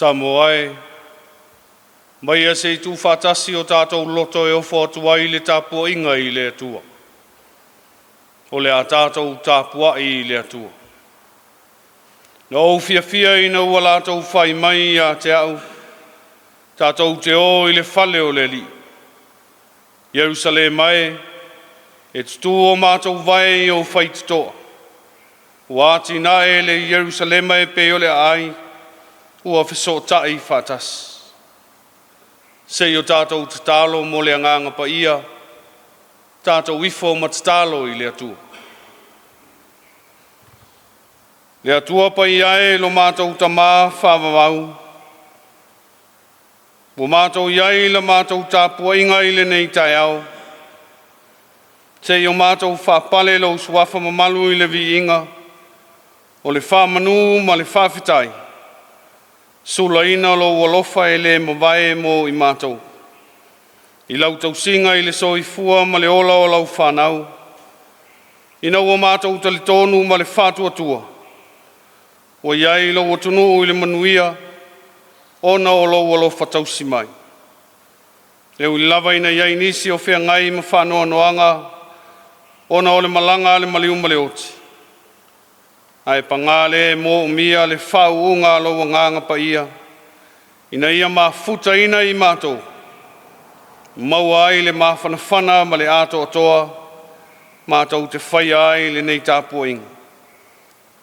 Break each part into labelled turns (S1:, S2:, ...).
S1: Samoa e, aumaia se i tuufaatasi o tatou loto e ofo atu ai le tapuaiga i le Atua. O le a tatou tapuai i le Atua. Na ou fiafia ina ua latou fai mai ia te a'u, “Tatou te o i le fale o le Alii.” Ierusalema e, e tutu o matou vae i ou faitotoa. Ua atinae le Ierusalema e pei o le aai, ua fesootai faatasi. Se i o tatou tatalo mo le Agaga Paia, tatou ifo ma tatalo i le Atua. Le Atua Paia e, lo matou Tama faavavau, ua matou i ai i la matou tapuaiga i lenei taeao, se i o matou faapale lou Suafa mamalu i le viiga, o le faamanu ma le faafetai, sulaina lou alofa e le mavae mo i matou. I lau tausiga i le soifua ma le ola o lau fanau, ina ua matou talitonu ma le faatuatua, ua i ai lou atunuu i le manuia ona o lou alofa tausi mai. E ui lava ina i ai nisi o feagai ma faanoanoaga ona o le malaga a le maliu ma le oti, ae paga lea, e moomia le faauuga a lou Agaga Paia ina ia mafutaina i matou, maua ai le mafanafana ma le atoatoa matou te faia ai lenei tapuaiga,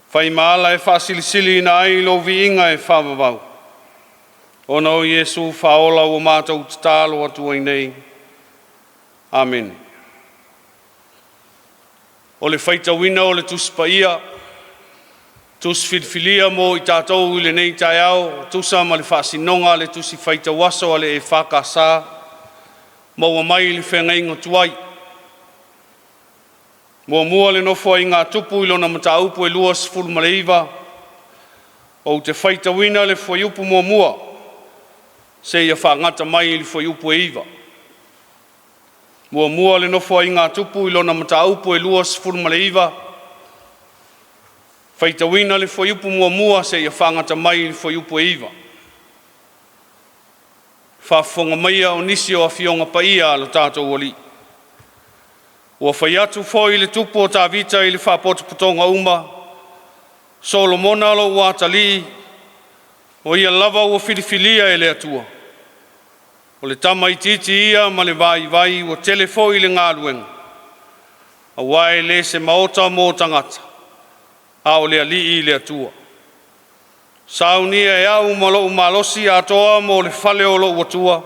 S1: fai ma ala e faasilisiliina ai lou viiga e faavavau, ona o Iesu Faaola ua matou tatalo atu ai nei. Amene. O le faitauina o le Tusi Paia, Tusi Filifilia mo i tatou i lenei taeao e tusa ma le faasinoga a le Tusi Faitau Aso a le EFKS maua mai le Feagaiga Tuai. Muamua le Nofoaiga a Tupu i lona Mataupu e 29, ou te faitauina le fuaiupu muamua seia faagata mai i le fuaiupu e 9. Muamua le Nofoaiga a Tupu i lona Mataupu e 29, faitauina le fuaiupu muamua seia faagata mai i le fuaiupu e 9. Faafofoga maia o nisi o Afioga Paia a lo tatou Alii. Ua fai atu foi le tupu o Tavita i faapotopotoga uma, “Solomona lou atalii, o ia lava ua filifilia e le Atua, o le tamaitiiti ia ma le vaivai, ua tele foi le galuega, aua e le o se maota mo tagata, a o le Alii le Atua. Saunia e au ma lou malosi atoa mo le fale o lou Atua,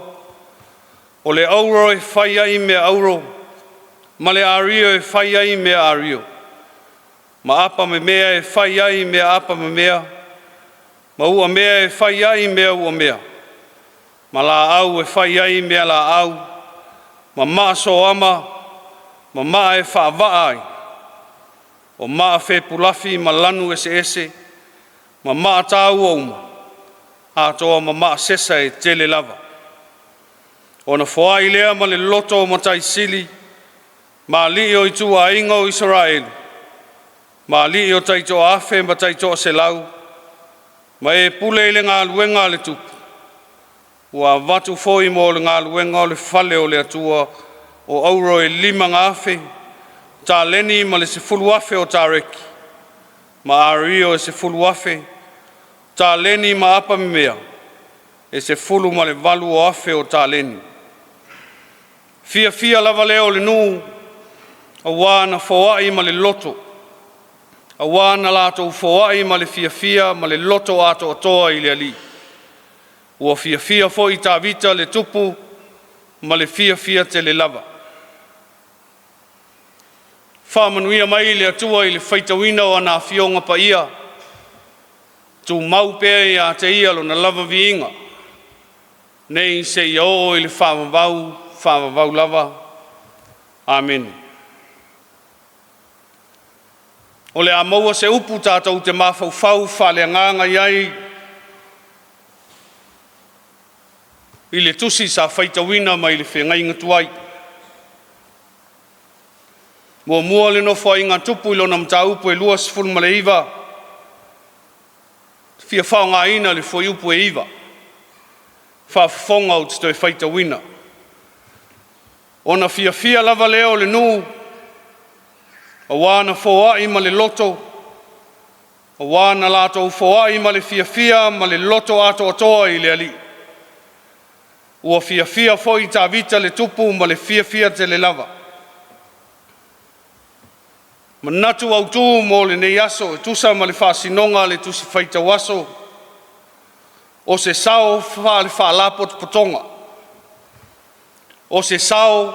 S1: o le auro e fai ai mea auro, ma le ario e fai ai mea ario, ma apamemea e fai ai mea apamemea, ma uamea e fai ai mea uamea, ma laau e fai ai mea laau, ma maa soama ma maa e faavaa ai, o maa fepulafi ma lanu eseese, ma maa taua uma, atoa ma maa sesa e tele lava.” Ona foai lea ma le loto o matai sili ma alii o ituaiga o Isaraelu, ma alii o taitoafe ma taitoaselau, ma e pule i le galuega a le tupu. Ua avatu foi mo le galuega o le fale o le Atua o auro e 5,000 taleni ma le 10,000 o tareki, ma ario e 10,000 taleni ma apamemea e 18,000 o taleni. Fiafia lava lea o le nuu auā na foai ma le loto, auā na latou foai ma le fiafia ma le loto atoatoa i le Alii. Ua fiafia foi Tavita le tupu ma le fiafia tele lava. Faamanuia mai le Atua i le faitauina o ana Afioga Paia, tumau pea ia te Ia Lona lava viiga, nei seia oo i le faavavau, faavavau lava. Amene. O le a maua se upu tatou te mafaufau faaleagaga i ai i le tusi sa faitauina mai le feagaiga tuai. Muamua le Nofoaiga a Tupu i lona Mataupu e 29, e fia faaaogaina le fuaiupu e 9. Faafofoga ou te toe faitauina. Ona fiafia lava lea o le nuu auā na foai ma le loto, auā na latou foai ma le fiafia ma le loto atoatoa i le Alii. Ua fiafia foi Tavita le tupu ma le fiafia tele lava. Manatu Autu mo lenei aso e tusa ma le faasinoga a le Tusi Faitau Aso, o se sao faale-Faalapotopotoga, o se sao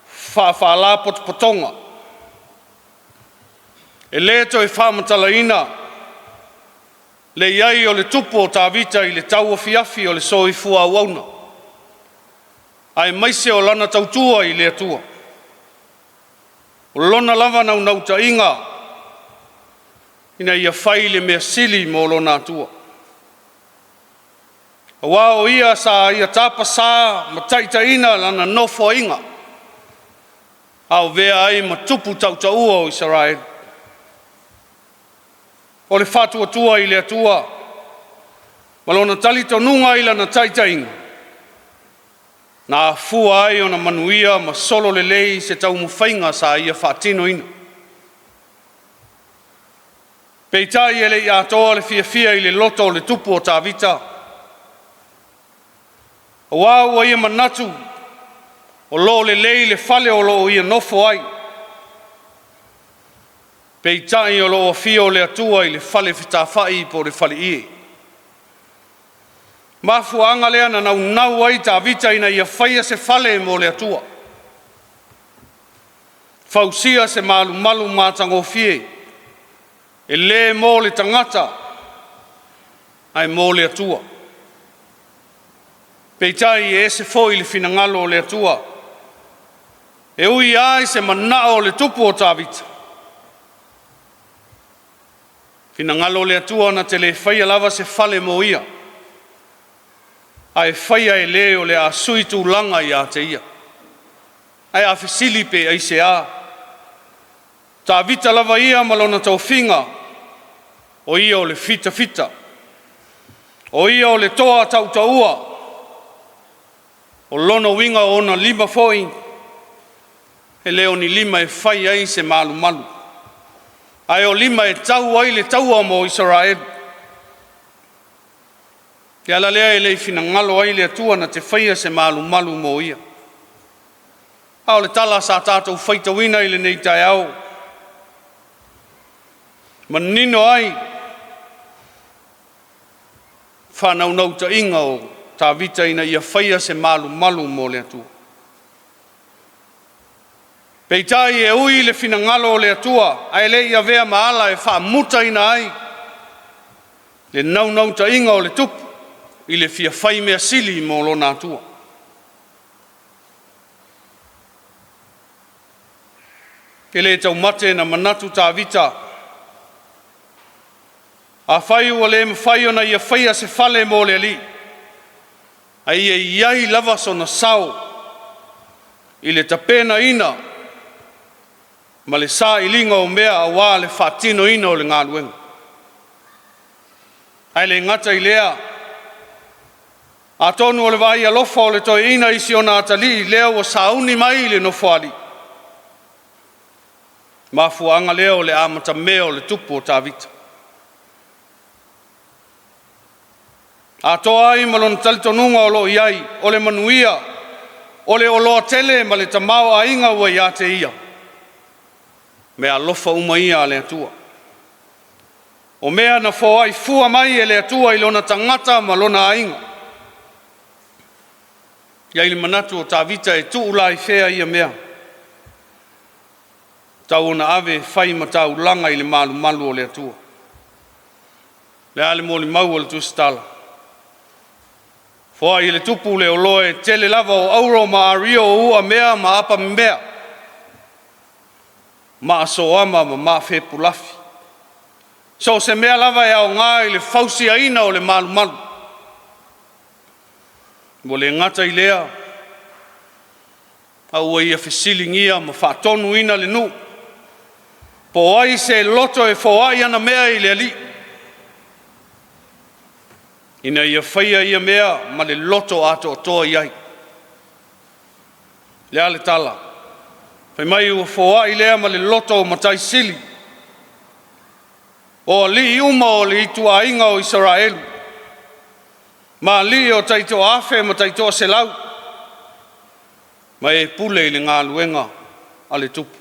S1: faa-Faalapotopotoga. E le toe faamatalaina le i ai o le tupu o Tavita i le tauafiafi o le soifua auauna, aemaise o lana tautua i le Atua. O lona lava naunautaiga ina ia fai le mea sili mo lona Atua, aua o ia sa ia tapasa ma taitaiina lana nofoaiga a o avea ai ma tupu tautaua o Isaraelu. O le faatuatua i le Atua ma lona talitonuga i lana taitaiga, na afua ai ona manuia ma sololelei se taumafaiga sa ia faatinoina. Peitai e le i atoa le fiafia i le loto o le tupu o Tavita, aua ua ia manatu o lo o lelei le fale o lo o ia nofo ai, peitai o lo o afio le Atua i le fale fetafai po o le faleie. Mafuaaga lea na naunau ai Tavita ina ia faia se fale mo le Atua, fausia se malumalu matagofie, e le mo le tagata ae mo le Atua. Peitai e ese foi le finagalo o le Atua. E ui lava i se manao o le tupu o Tavita, finagalo le Atua na te le faia lava se fale mo ia, ae faia e le o le a sui tulaga ia te ia. Ae a fesili pe aisea? O Tavita lava ia ma lona tofiga, o ia o le fitafita, o ia o le toa tautaua. O lona uiga o ona lima foi, e le o ni lima e fai ai se malumalu, ae o lima e tau ai le taua mo Isaraelu. O le ala lea e le i finagalo ai le Atua na te faia se malumalu mo ia. A o le tala sa tatou faitauina i lenei taeao, manino ai faanaunautaiga o Tavita ina ia faia se malumalu mo le Atua. Peitai e ui i le finagalo o le Atua ae le i avea ma ala e faamutaina ai le naunautaiga o le tupu i le fia fai mea sili mo lona Atua. E le taumate na manatu Tavita, afai ua le mafai ona ia faia se fale mo le Alii, a ia i ai lava sona sao i le tapenaina ma le sailiga o mea aua le faatinoina o le galuega. Ae le gata i lea, atonu o le vaai alofa o le toeaina i si ona atalii lea ua sauni mai i le Nofoalii, mafuaaga lea o le amatamea o le tupu o Tavita. Atoa ai ma lona talitonuga o lo o i ai, o le manuia, o le oloa tele ma le tamaoaiga ua ia te ia, meaalofa uma ia a le Atua. O mea na foai fua mai e le Atua i lona tagata ma lona aiga. E i ai le manatu o Tavita e tuu la i fea ia mea? Tau ona ave e fai ma taulaga i le malumalu o le Atua. O le a le molimau a le tusitala? Foai e le tupu le oloa e tele lava o auro ma ario o uamea ma apamemea, maasoama ma maafepulafi. So o se mea lava e aoga i le fausiaina o le malumalu. Ua le gata i lea, a ua ia fesiligia ma faatonuina le nuu, po o ai se loto e foai ana mea i le Alii. Ina ia faia ia mea ma le loto atoatoa i ai. Le a le tala? Fai mai ua foai lea ma le loto o Matai Sili, o alii uma o le ituaiga o Isaraelu, ma alii o taitoafe ma taitoaselau, ma e pule i le galuega a le tupu.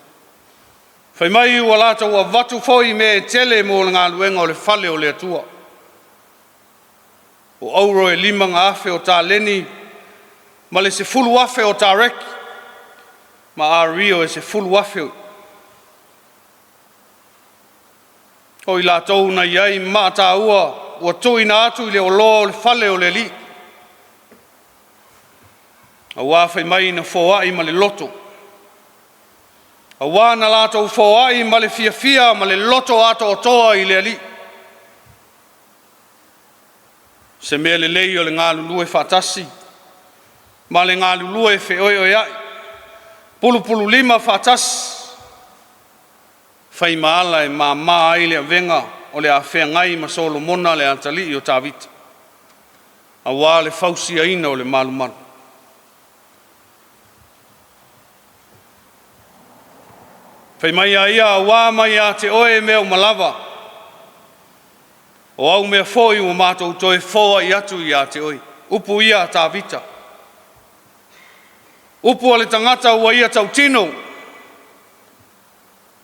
S1: Fai mai ua latou avatu foi mea e tele mo le galuega o le fale o le Atua. O auro e 5,000 o taleni ma le 10,000 o tareki, ma ario e 10,000. O i latou na i ai maa taua ua tuuina atu i le oloa o le fale o le Alii, auā fai mai na foai ma le loto, auā na latou foai ma le fiafia ma le loto atoatoa i le Alii. O se mea lelei o le galulue faatasi ma le galulue feoeoea'i, pulupululima faatasi, fai ma ala e mama ai le avega o le a feagai ma Solomona le atalii o Tavita, aua le fausiaina o le malumalu. Fai mai a ia, “Auā mai ia te oe mea uma lava, o au mea foi ua matou toe foai atu ia te oe.” Upu ia a Tavita, upu a le tagata ua ia tautino,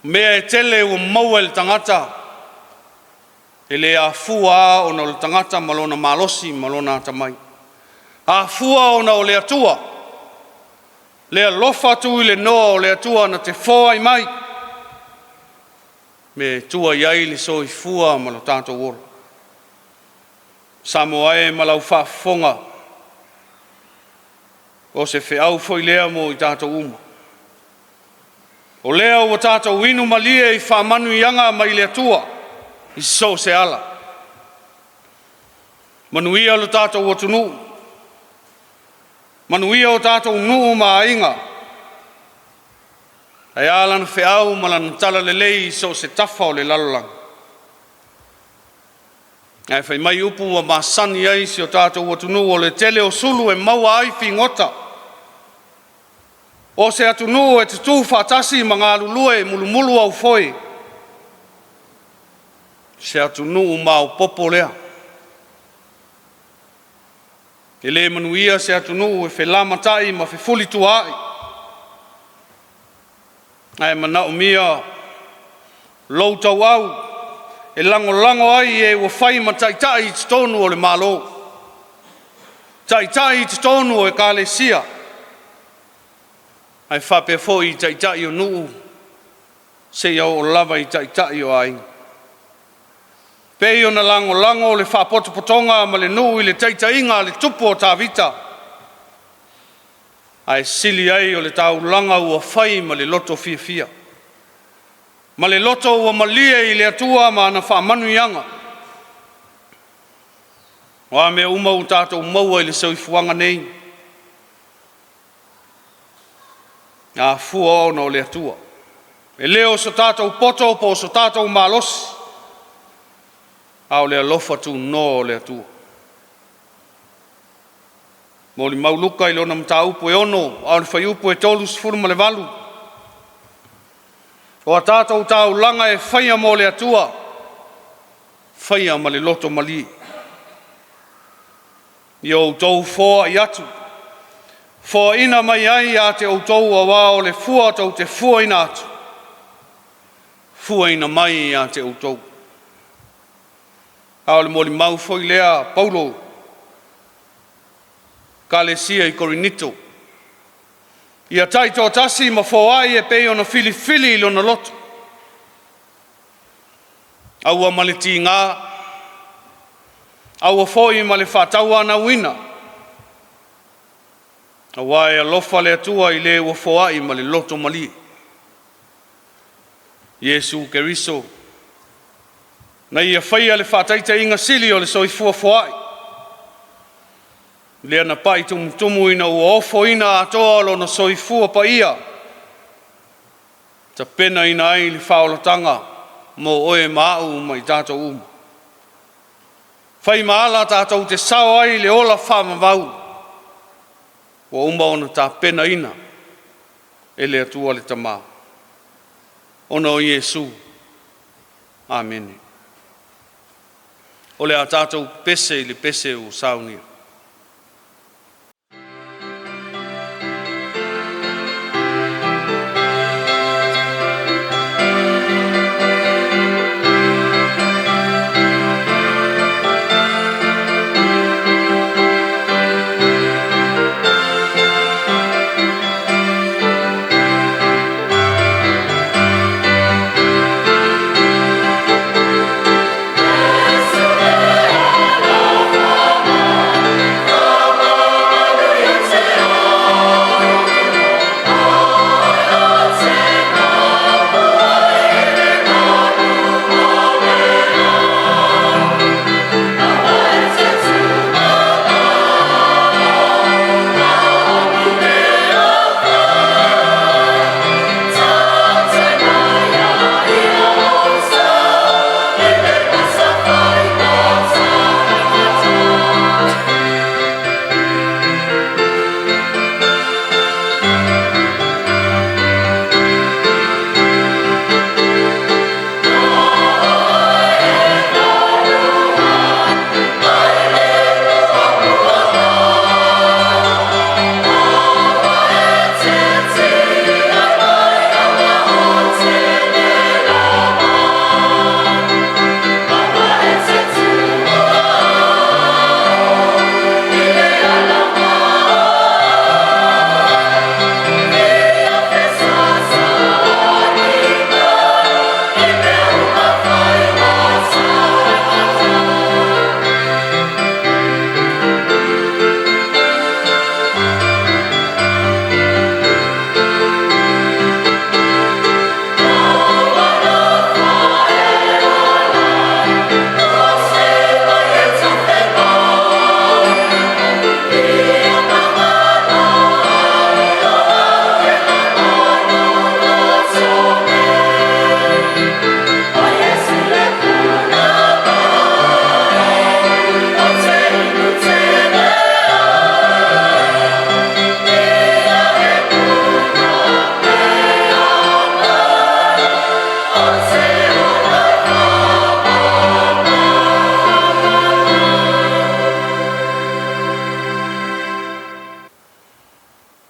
S1: mea e tele ua maua e le tagata, e le afua lava ona o le tagata ma lona malosi ma lona atamai, afua ona o le Atua, le alofa tuilenoa o le Atua na te foai mai mea e tua i ai le soifua ma lo tatou ola. Samoa e ma lau faafofoga, o se feau foi lea mo i tatou uma. O lea ua tatou inu malie i faamanuiaga mai le Atua i so o se ala. Manuia lo tatou atunuu, manuia o tatou nuu ma aiga, ae a lana feau ma lana talalelei i so o se tafa o le lalolagi? Ae fai mai upu ua masani ai si o tatou atunuu, o le tele o sulu e maua ai figota. O se atunuu e tutu faatasi ma galulue mulumuluaufoe, se atunuu maopoopo lea. E le manuia se atunuu e felamatai ma fefolituaai, ae manaomia lou tauau e lagolago ai e ua fai ma taitai i totonu o le Malo, taitai i totonu o Ekalesia, ae faapea foi i taitai o nuu seia oo lava i taitai o aiga. E pei ona lagolago le Faapotopotoga ma le nuu i le taitaiga a le Tupu o Tavita, ae sili ai o le taulaga ua fai ma le loto fiafia, ma le loto ua malie i le Atua ma ana faamanuiaga. O a mea uma ua tatou maua i le soifuaga nei, e afua ona o le Atua. E le o so tatou poto po o so tatou malosi, a o le alofa tunoa o le Atua. Molimau Luka i lona mataupu e 6 a o le fuaiupu e 38, o a tatou taulaga e faia mo le Atua, faia ma le loto malie. Ia outou foai atu, foaina mai ai ia te outou, aua o le fua tou te fuaina atu, fuaina mai ia te outou. A o le molimau foi lea a Paulo, Ekalesia i Korinito, ia taitoatasi ma foai e pei ona filifili i lona loto, aua ma le tiga, aua foi ma le faatauanauina, aua e alofa le Atua i le ua foai ma le loto malie. Iesu Keriso na ia faia le faataitaiga sili o le soifua foai, lea na pai tumutumu ina ua ofoina atoa lona soifua paia, tapenaina ai le faaolataga mo oe ma au ma i tatou uma. Fai ma ala tatou te sao ai i le ola faavavau ua uma ona tapenaina e le Atua le Tama, ona o Iesu. Amene. O le a tatou pese i le pese ua saunia.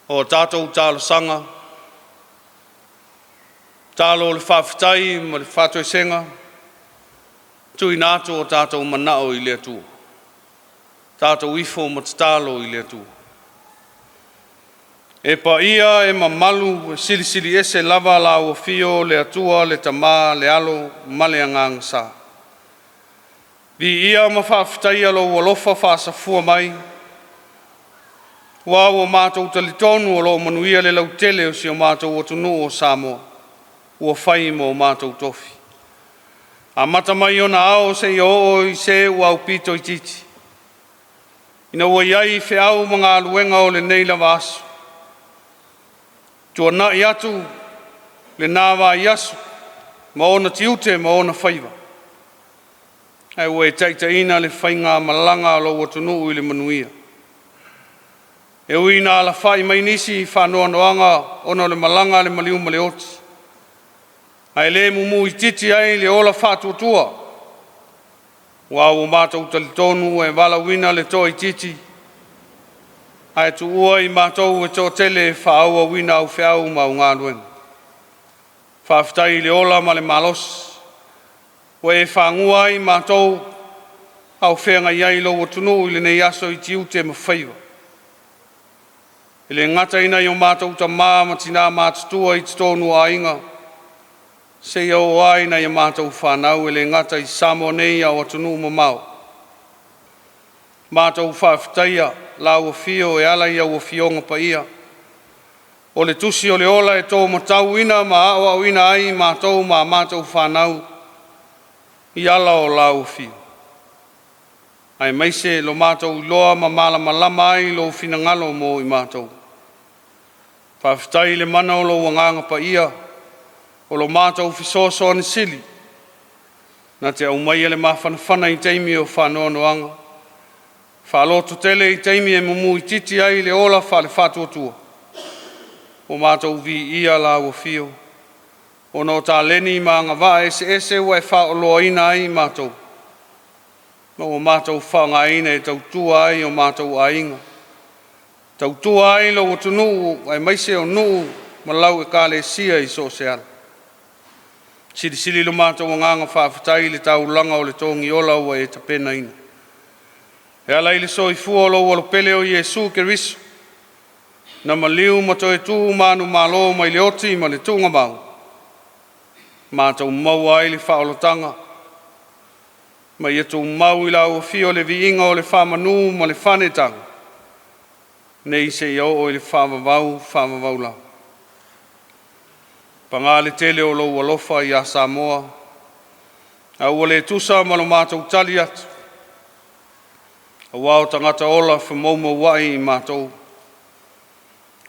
S1: O tatou talosaga, tatalo o le faafetai ma le faatoesega, tuuina atu o tatou manao i le Atua, tatou ifo ma tatalo i le Atua. E paia e mamalu e silisili ese lava lau afio le Atua le Tama le Alo ma le Agaga Sa. Viia ma faafetaia lou alofa faasafua mai ua ua matou talitonu o lo o manuia le lautele o si o matou atunuu o Samoa ua fai ma o matou tofi. Amata mai ona ao seia oo i se ua aupito itiiti ina ua i ai feau ma galuega o lenei lava aso, tuanai atu lena vaiaso ma ona tiute ma ona faiva, ae ua e taitaiina le faigamalaga a lou atunuu i le manuia. E ui ina alafai mai nisi i faanoanoaga ona o le malaga a le maliu ma le oti, ae le mumu itiiti ai le ola faatuatua, aua ua matou talitonu ua e valaauina le toaitiiti ae tuua i matou e toatele e faaauauina au feau ma au galuega. Faafetai i le ola ma le malosi ua e fagua ai i matou a o feagai ai lou atunuu i lenei aso i tiute ma faiva. E le gata i nai o matou tama ma tina matutua i totonu o aiga, seia oo lava i nai a matou fanau, e le gata i Samoa nei a o atunuu mamao. Matou faafetaia lau afio e ala i au Afioga Paia, o le tusi o le ola e to matauina ma aoaoina ai i matou ma a matou fanau i ala o lau afio, aemaise lo matou iloa ma malamalama ai i lou finagalo mo i matou. Faafetai i le mana o lou Agaga Paia, o lo matou fesoasoani sili Na te aumaia le mafanafana i taimi o faanoanoaga, faalototele i taimi e mumu itiiti ai le ola faale-faatuatua. Ua matou viia lau Afio, ona o taleni ma agavaa eseese ua e faaoloaina ai i matou, ma ua matou faaaogaina e tautua ai o matou aiga, tautua ai lou atunuu aemaise o nuu ma lau Ekalesia i so o se ala. Silisili lo matou agaga faafetai i le taulaga o le togiola ua e tapenaina, e ala i le soifua o lou Alopele o Iesu Keriso na maliu ma toe tu manumalo mai le oti ma le tuugamau, matou maua ai le faaolataga, ma ia tumau i lau Afio le viiga o le faamanu ma le faaneetaga, nei seia oo i le faavavau, faavavau lava. Paga le tele o lou alofa ia Samoa, a ua le tusa ma lo matou tali atu, aua o tagata ola femoumouai matou.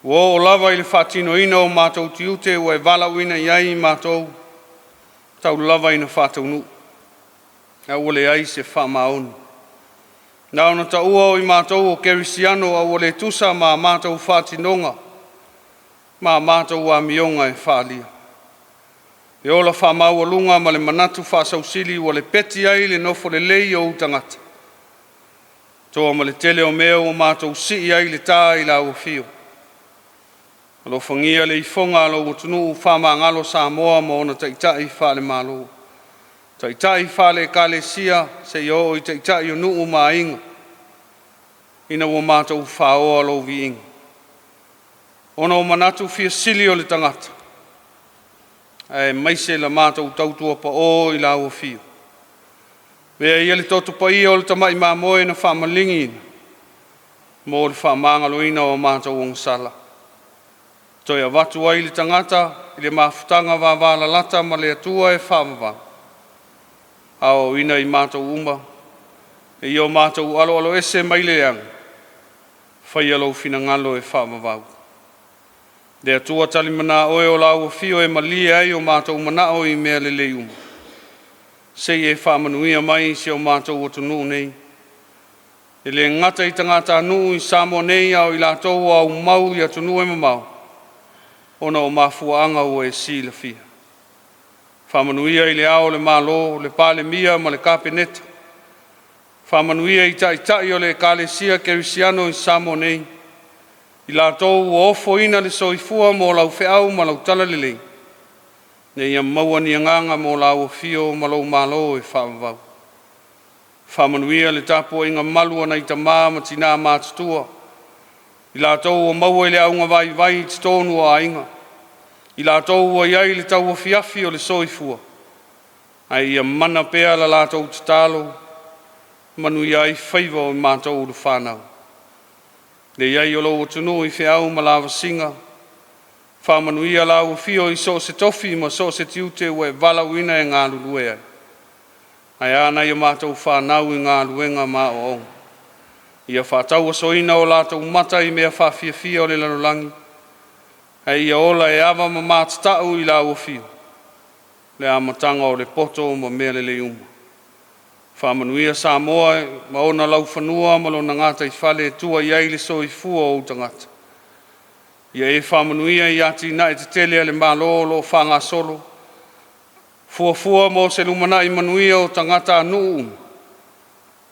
S1: Ua oo lava i le faatinoina o matou tiute ua e valaauina i ai i matou, tau lava ina faataunuu, a ua leai se faamaoni. Na ona taua o i matou o kerisiano a ua le tusa ma a matou faatinoga ma a matou amioga e faaalia. E ola faamaualuga ma le manatu faasausili ua lepeti ai le nofo lelei o ou tagata, toa ma le tele o mea ua matou sii ai le ta i lau afio. Alofagia le ifoga a lou atunuu, faamagalo Samoa ma ona taitai faale-Malo, taitai faale-Ekalesia, seia oo i taitai o nuu ma aiga, ina ua matou faoa lou viiga, ona o manatu fia sili o le tagata, aemaise la matou tautua pao i lau Afio. Avea ia le Toto Paia o le tamai mamoe na faamaligi mo le faamagaloina o matou agasala, toe avatu ai le tagata i le mafutaga vavalalata ma le Atua e faavavau, aoaoina i matou uma ina ia o matou aloaloese mai le leaga, faia lou finagalo e faavavau. Le Atua talimana Oe o lau Afio e malie ai o matou manao i mea lelei uma, seia e faamanuia mai i si o matou atunuu nei. E le gata i tagatanuu i Samoa nei, a o i latou ua aumau i atunuu e mamao ona o mafuaaga ua e silafia. Faamanuia i Le Ao o le Malo, le Palemia ma le Kapeneta, faamanuia i Taitai o le Ekalesia Kerisiano i Samoa nei, i latou ua ofoina le soifua mo lau feau ma lau talalelei, ina ia maua ni agaga mo lau Afio ma lou Malo e faavavau. Faamanuia le tapuaiga malu a nai tama ma tina matutua, i latou ua maua i le augavaivai i totonu o aiga, i latou ua i ai le tauafiafi o le soifua, ae ia mana pea la latou tatalo, manuia ai faiva o matou ulufanau. Le i ai o lou atunuu i feau ma lavasiga, faamanuia lau Afio i so o se tofi ma so o se tiute ua e valaauina e galulue ai, ae a nai a matou fanau i galuega ma aoaoga. Ia faatauasoina o latou mata i mea faafiafia o le lalolagi, ae ia ola e ava ma matatau i lau Afio, le amataga o le poto ma mea lelei uma. Faamanuia Samoa ma ona laufanua ma lona gataifale e tua i ai le soifua o ou tagata. Ia e faamanuia i atinae tetele a le Malo o lo o faagasolo, fuafua mo se lumanai manuia o tagatanuu uma.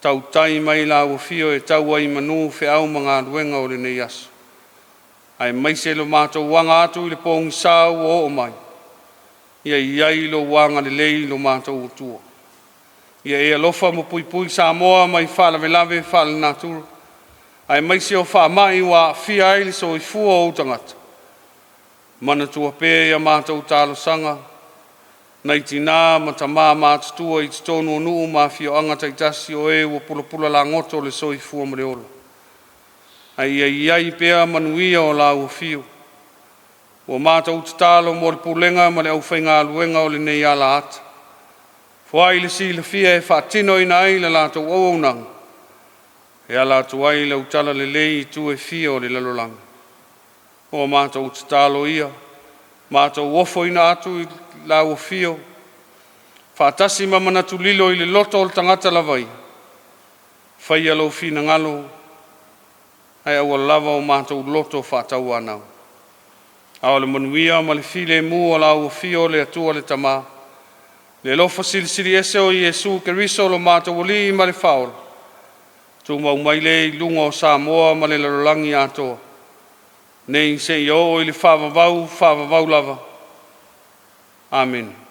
S1: Tautai mai lau Afio e tau ai i manu feau ma galuega o lenei aso, aemaise lo matou aga atu i le pogisa ua oo mai, ia i ai lou agalelei i lo matou Atua. Ia e alofa ma puipui Samoa mai faalavelave faalenatura aemaise o faamai ua aafia ai le soifua o ou tagata. Manatua pea a matou talosaga nai tina ma tama matutua i totonu o nuu ma afioaga taitasi o e ua pulapula lagoto le soifua ma le ola, ae ia i ai pea manuia o lau Afio. Ua matou tatalo mo le pulega ma le aufaigaluega o lenei alaata, foai le silafia e faatinoina ai le latou auaunaga e ala atu ai i lau talalelei i itu e fia o le lalolagi. O a matou tatalo ia, matou ofoina atu i lau Afio. Faatasi ma manatu lilo i le loto o le tagata lava ia, faia lou finagalo ae aua lava o matou loto faatauanau. A o le manuia ma le filemu o lau afio o le Atua le Tama, le alofa Silisili Ese o Iesu Keriso lo matou Alii ma le Faaola, tumau mai lea i luga o Samoa ma le lalolagi atoa, nei seia oo i le faavavau, faavavau lava. Amene.